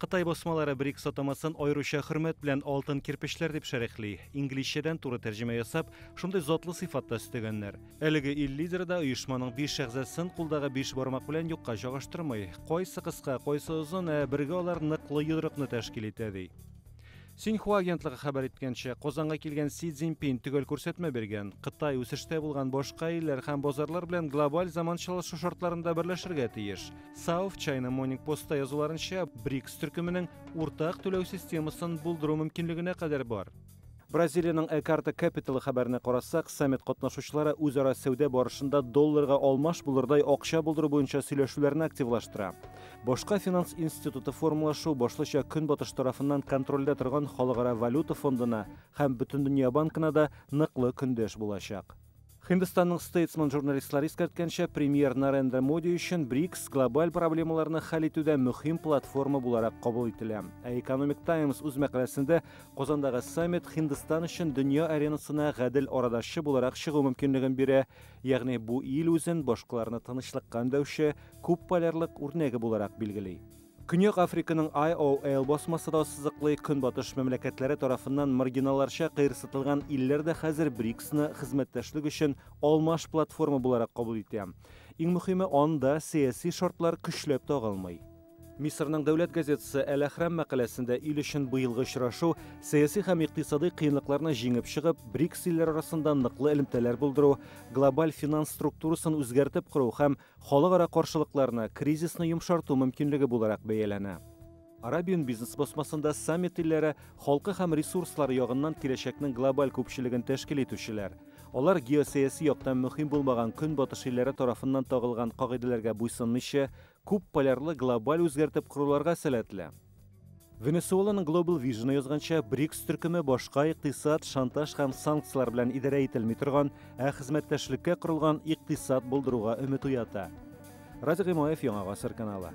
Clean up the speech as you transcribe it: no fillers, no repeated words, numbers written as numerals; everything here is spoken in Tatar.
Кытай басмалары БРИКС атамасын аеруча хөрмәт белән алтын кирпечләр дип шәрехли. Инглизчәдән туры тәрҗемә ясап, шундый затлы сыйфат та өстәгәннәр. Әлеге ил лидеры да оешманың биш әгъзасын кулдагы биш бармак белән юкка чагыштырмый. Кайсы кыска, кайсы озын, ә бергә алар ныклы йодрыкны тәшкил итә, ди. Синьхуа агентлыгы хәбәр иткәнчә, Казанга килгән Си Цзиньпин төгәл күрсәтмә биргән. Кытай үсештә булган башка илләр һәм базарлар белән глобаль заманчалашу шартларында берләшергә тиеш. South China Morning Postта язуларынча, БРИКС төркеменең уртак түләү системасын булдыру мөмкинлегенә кадәр бар. Бразилиянең Экарта Capital хәбәренә карасак, саммит катнашучылары үзара сәүдә барышында долларга алмаш булырдай акча булдыру буенча сөйләшүләрне активлаштыра. Башка финанс институты формалашу башлыча Көнбатыш тарафыннан контрольдә торган Халыкара валюта фондына һәм Бөтендөнья банкына да ныклы көндәш булачак. Һиндстанның Statesman журналистлары искәрткәнчә, премьер Нарендра Моди өчен БРИКС глобаль проблемаларны хәл итүдә мөһим платформа буларак кабул ителә. Ә Economic Times үз мәкаләсендә Казандагы саммит Һиндстан өчен дөнья аренасына гадел арадашчы буларак чыгу мөмкинлеген бирә, ягъни бу ил үзен башкаларны тынычлыкка өндәүче күп полярлык үрнәге буларак билгели. Көньяк Африканың IOL басмасы да ассызыклый, Көнбатыш мәмләкәтләре тарафыннан маргиналларча кыерсытылган илләр дә хәзер БРИКСны хезмәттәшлек өчен алмаш платформа буларак кабул итә. Иң мөһиме, анда сәяси шартлар көчләп тагылмый. Мисырның дәүләт газетасы Әл-Әхрам мәкаләсендә ил өчен быелгы очрашу сәяси һәм икътисадый кыенлыкларны җиңеп чыгып, БРИКС илләре арасында ныклы элемтәләр булдыру, глобаль финанс структурасын үзгәртеп кору һәм халыкара каршылыкларны, кризисны йомшарту мөмкинлеге буларак бәяләнә. Arabian Business басмасында саммит илләре халкы һәм ресурслары ягыннан киләчәкнең глобаль күпчелеген тәшкил итүчеләр. Алар геосәяси яктан мөһим булмаган Көнбатыш илләре тарафыннан тагылган кагыйдәләргә буйсынмыйча, күп полярлы глобаль үзгәртеп коруларга сәләтле. Венесуэланың Global Vision язганча, БРИКС төркеме башка икътисад, шантаж һәм санкцияләр белән идарә ителми торган, ә хезмәттәшлеккә корылган икътисад булдыруга өмет уята. Радик Имаев, Яңа Гасыр каналы.